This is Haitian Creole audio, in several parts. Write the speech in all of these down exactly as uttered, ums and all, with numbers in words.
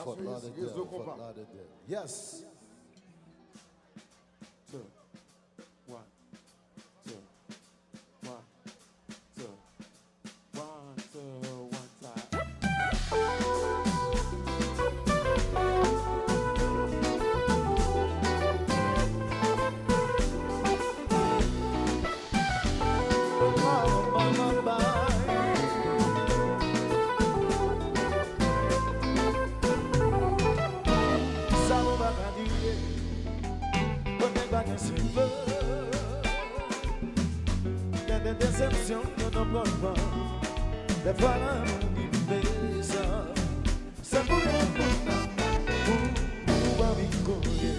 Fort Lauderdale, Fort Lauderdale. Yes. Two, one, two, one, two, one, two, one, time. Sa ou pa ka niye, kote pa gen seve. Gen de desepsyon ke nou pran. Dèfwa lanmou ki peze. Se pou yon moun nan ou, ou anvi kouri,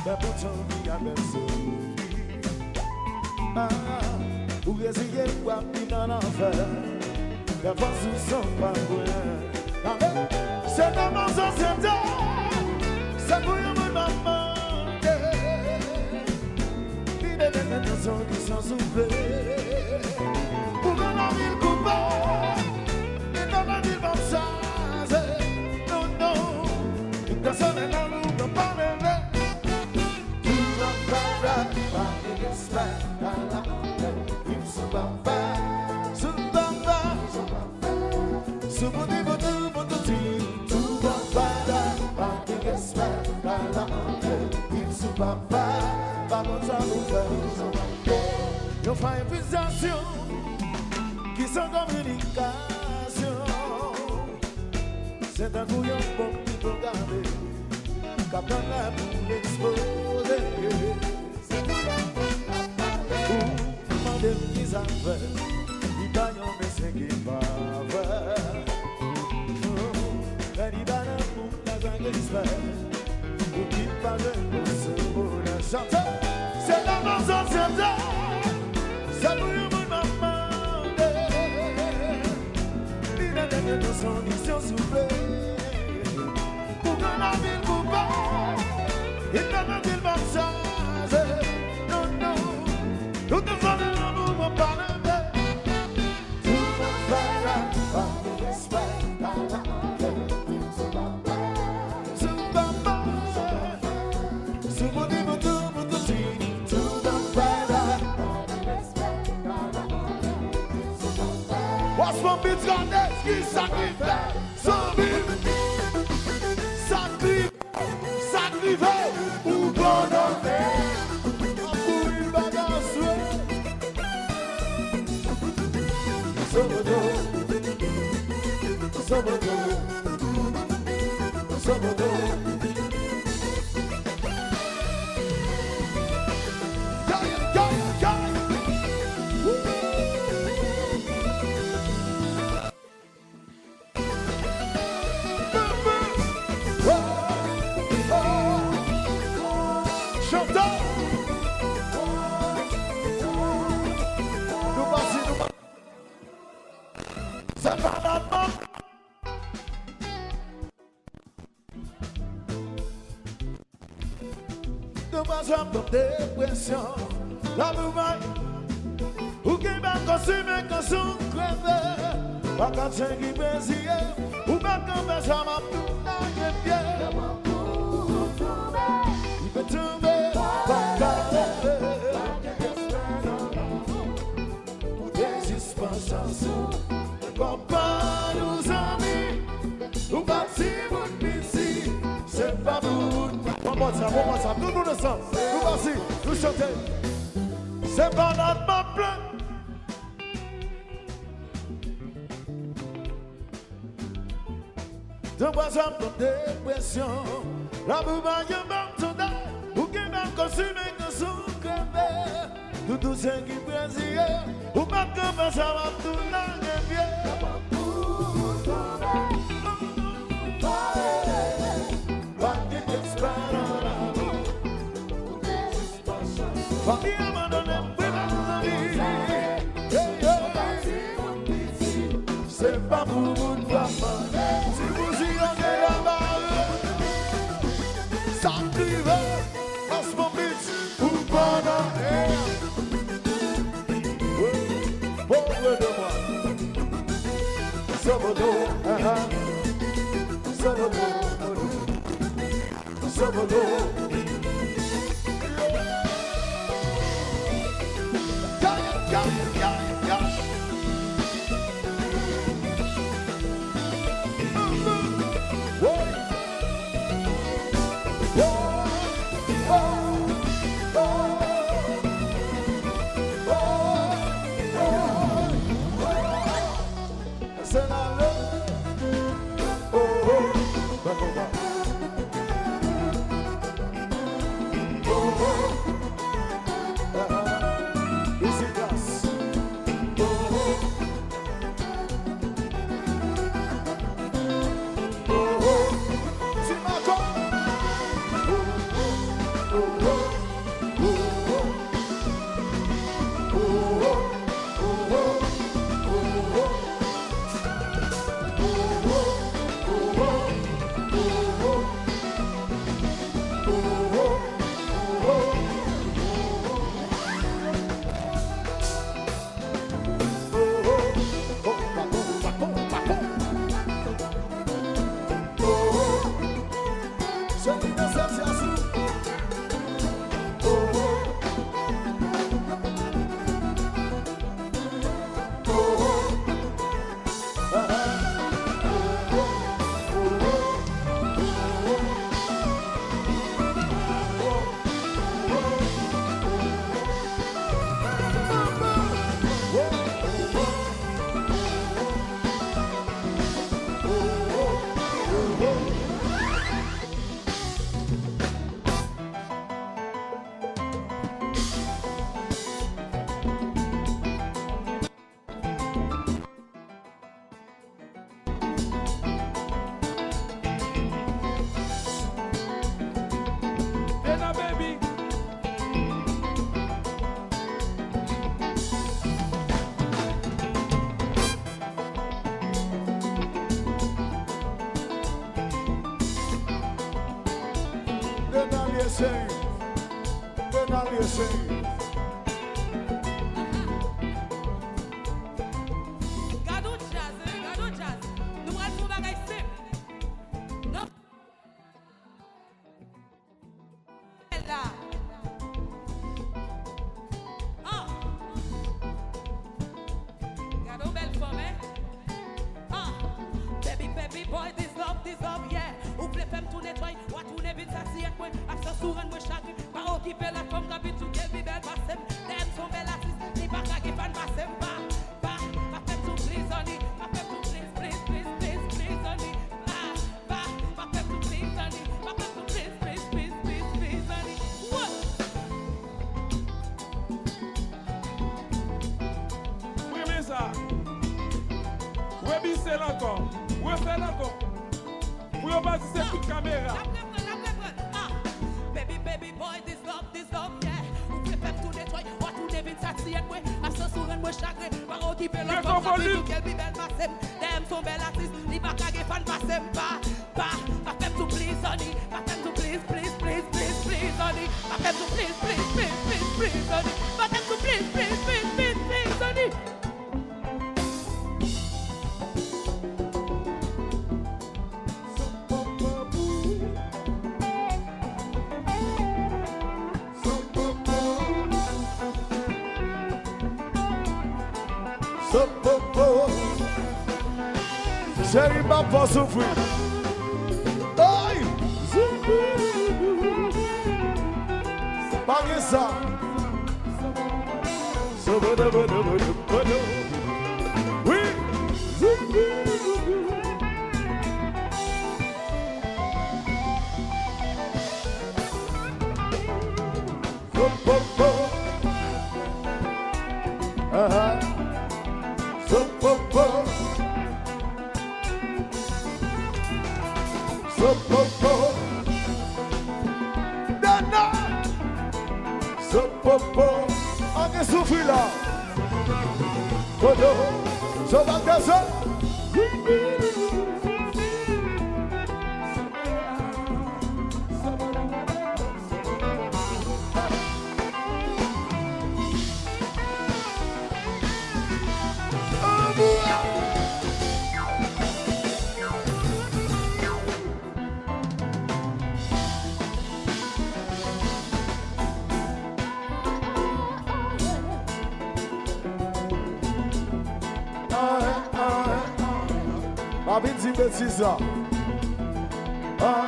men poutan ou vin avè souri. Ah, ou reziye w ap viv nan lanfè, lè fòs ou san pa kwè. Amen. Se nan nan sosyete, se pou yon moun manman. Li te mete nan solisyon souple. Pou grann anpil koupab, li te mande l pa chaje. Non, non. Li te sonnen nan nou, nou pa leve. Tout anpil bagay, pa gen respè, pa la anpè. Viv sou papa, sou papa. Sou bouti, bouti, bouti, tout anpè, pa gen respè, pa la anpè, viv sou papa, pa konn sa pou fè. Yon fwa enfizasyon ki san kominikasyon, se tankou yon bonm ki pwograme, k ap tann lè pou l eksploze. Ou mande m kisa fè, li pa yon mesye ki pa vre. Men li pa nan pou m ka sa respè, ou ki pa jwe pou se bonè chante. Se nan nan sosyete, se pou yon moun m ap mande. Li nan dènye nan solisyon souple. Pou grann anpil koupab, li nan anpil pa chaje. Non, non. Tout ansanm lanmou mwen pa leve. Tout ansanm pa gen respè, pa la anpè. Viv sou papa, sou papa. Sou bouti, bouti, bouti, tout ansanm pa gen respè, pa la anpè. Viv sou papa. Watch my beats, God, ki sakrifè. Zanmi, sa k rive, sa k rive, ou kondane. Ap kouri bagay swe. Sobodo, sobodo, sobodo. Kay, kay, kay. Woo. Chante! Nou pase, nou pa-, sa pa nòmal. Nou pa janm nan depresyon. Love ou bay. Ou gen bal konsume konsu kreve. Pa ka tchengi plezi. Ou pa ka fè sa m ap tou lage pye. Li pe tonbe, pa ka leve. Ou dezispan chans ou. Konprann ou zanmi. Ou pa timoun piti, se pa pou ou. Bon, bon, sa, bon, bon, sa. Tout moun ansanm. Nou pase, nou chante. Se pa nòt m ap plenn. Tanpri sa m nan depresyon. Lanmou pa gen ban m tande. Ou gen ban m konsume konsu kreve. Tout ou se ki preziye. Ou pa t konn fè sa w ap tou lage pye. Pa gen espwa nan lanmou. Fanmi abandone m, wi, mezanmi. Hey, hey. Se pa pou moun pa mande. Si pou si yo gen la mare. Sa k rive, Osmond Beats, ou pandan. Wi, pauvre de moi. Se la le. Oh, oh. Ban konba. Oh, oh. Ah, ah. Isiglas. Oh, oh. Oh, oh. Ti Maco. Oh, oh. Oh, oh. Dena baby. Dena l ye cheri. Dena l ye cheri. Gad on djaz, hein? Gad on djaz. Nou pral fè yon bagay senp. Non. La. Ah. Gad on bèl fanm, hein? Ah. Baby, baby boy, this love, this love, yeah. Ou vle fè m tou netway, w a tounen vin satiyèt mwen. Absans ou rann mwen chagren. Pa okipe lòt fanm k ap vin sou kè l pi bèl pase m. Dèyè m se yon bèl atis, li pa ka gen fan pase m. Pa, pa, pa fè m sou please, honey. Pa fè m sou please, please, please, please, please, honey. Pa, pa, pa fè m sou please, honey. Pa fè m sou please, please, please, please, please, honey. Wouy! M renmen sa. Rebise l ankò. Refè l ankò. Pou yo pa di se kout kamera. N ap reprann, n ap reprann. Ah. Baby, baby boy, this love, this love, yeah. Ou vle fè m tou netway, w a tounen vin satiyèt mwen. Absans ou rann mwen chagren. Pa okipe lòt fanm k ap vin sou kè l pi bèl pase m. Dèyè m se yon bèl atis, li pa ka gen fan pase m. Pa, pa, pa fè m sou please, honey. Pa fè m sou please, please, please, please, please, honey. Pa fè m sou please, please, please, please, please, honey. Pa fè m sou please, please, please, please, please, honey. Cheri, m ap fè w soufri. Ay! Pa gen sa. Wi. Sopopo. Aha. Sopopo. Sopopo. Dana. Sopopo. Ann soufri la. Kodo. Sopak de zo. Vin di betiz la. Ah.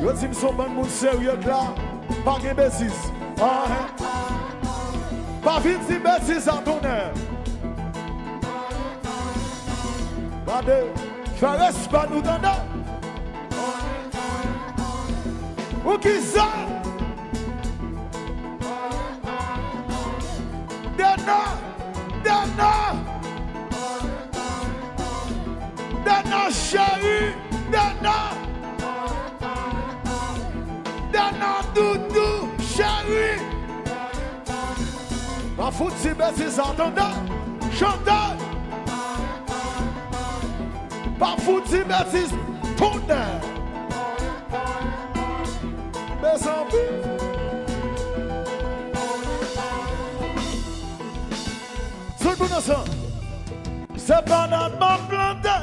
Yo di m se yon bann moun serye k la. Pa gen betiz. Ah. Pa vin di betiz la, tonnè. Gade, fè respè nou, tande. Ou ki sa? Dena! Dena! Dena cheri! Dena! Dena doudou cheri! Pa fout di betiz la, tande! Chante! Pa fout di betiz, tonnè! Mezanmi! Tout moun ansanm. Se banann m ap plante.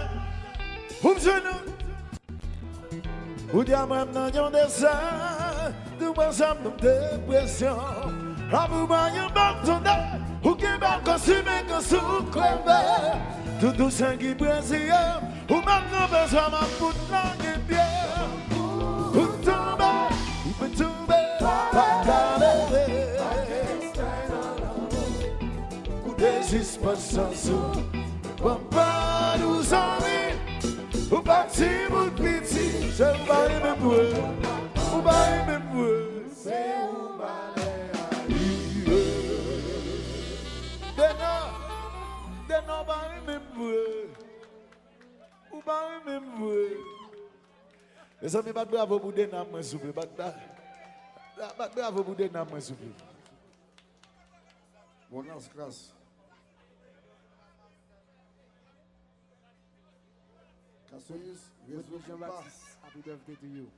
Ou m jwenn ou. Ou di a mwen m nan yon dezè. Tou mwen sa m nan depresyon. Lanmou mwen yon bak tonnè. Ou gen bak konsume kon sou kreve. Tout dousen ki preziye. Ou menm nan bezwen m ap fout lage pye. Ou tonbe, ou pe tonbe, pa ka leve. Koute jis pa sans ou. Ban m pa nou zanmi. Ou pa timoun piti. Se ou pa renmen m vre. Ou pa renmen m vre. Se ou malè a rive. Dena, Dena ou pa renmen m vre. Ou pa renmen m vre. Mezanmi, bat bravo pou Dena mwen, souple. Bat, bat, bat bravo pou Dena mwen, souple. Bon, nas kras. Kasoyis, Rodrigue Jean Baptiste, happy birthday to you.